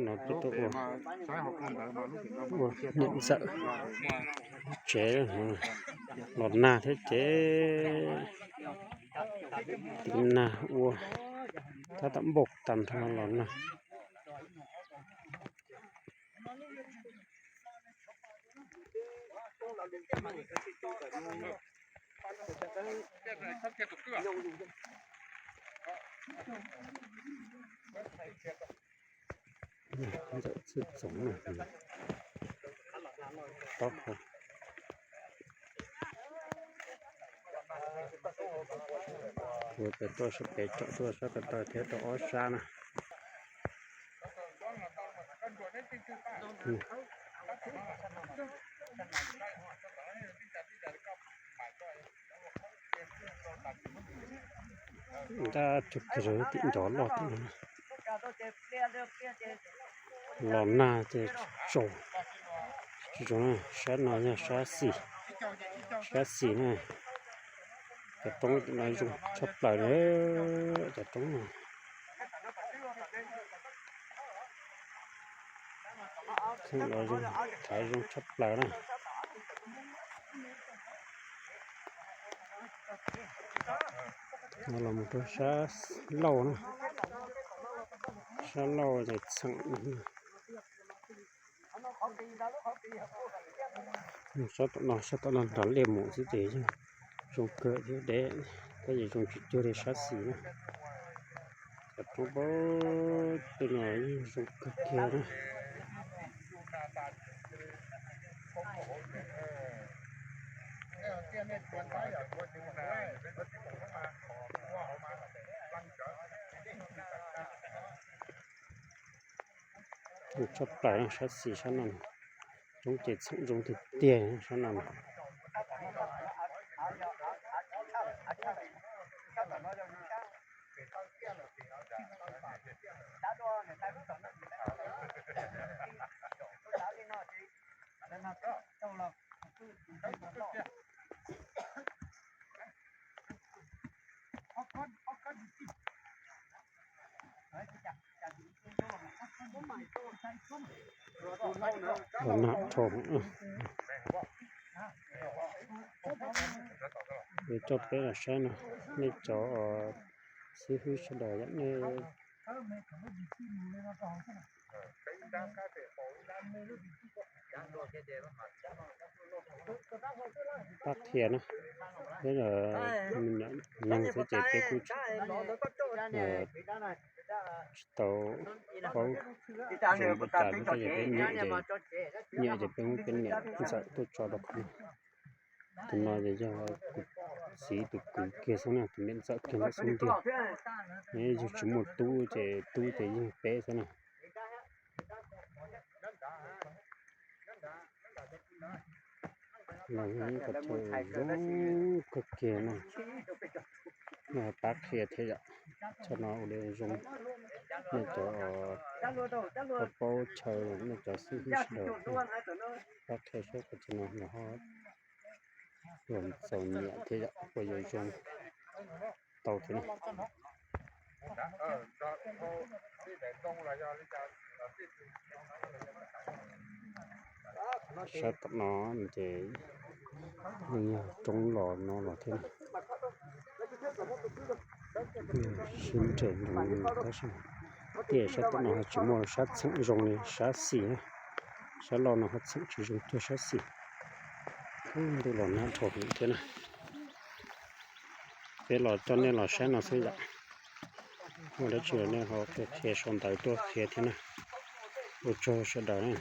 No peb tuaj ua, ua niam ntxawm tsev, los nag thiab ces tiv nag ua, tab tom npauj tag nrho los nag. Ntxawm txwj txoov na, taub hau. Ua pem tuaj sab pem tsom tuaj sab ko taw thiab rau ob sab na. Ntab tug kiag rau tim nrov loj tim no. Los nag ces tsaus, tsaus na, sab no yog sab xis, sab xis na. Cov roob tim no zoo tshaj plaws li, cov roob no. Thaum los zoo, thaum zoo tshaj plaws na. No los mus rau sab laug na, sab laug ces txheem. Sab tom no, sab tom no nrov liaj mus xwb ces yeej zoo kawg thiab deb, tab sis zoo tsis cuag li sab xis na. Cov roob pab tej no yeej zoo kawg kiag na. Tshaj plaws sab xis sab no, roob ces txheem zoo tiag tiag sab no. Los nag dhau. Yuav coj peb los saib no, nej cov xib hwb sawv daws yom, nej pab qhia na, peb neeg xwb ces peb kuj tsis tau paub zoo li cas li, tab sis peb nyiam ces, nyiam ces peb muab peb niam ntxawm tuaj tso rau qhov no. Tus no ces yog kuv txiv tus kwv kiag xwb na, tus niam ntxawm kiag ntawm xub ntiag. Yug tsis muaj tub ces tub ces yog peb xwb na. Los ib qhov chaw zoo kawg kiag no, nej ho pab qhia thiab yom. Chaw no ua li zoo, nej cov paub chaw, nej cov xib hwb sawv daws pab qhia saib qhov chaw no los ho txaus nyiam thiab yom, puas yuav zoo tau thiab na. Sab tom no ces yog roob los no los thiab na. Sib nres nroos tab sis tiam sab tom no ho tsis muaj sab txheem zoo li sab xis na. Sab laug no ho txheem tsis zoo cuag sab xis. Ntuj los nag dhau heev thiab na. Peb los coj nej los saib no xwb yom. Muaj dab tsi los nej ho qhia sau ntawv tuaj qhia thiab na. Ua tsaug sawv daws na.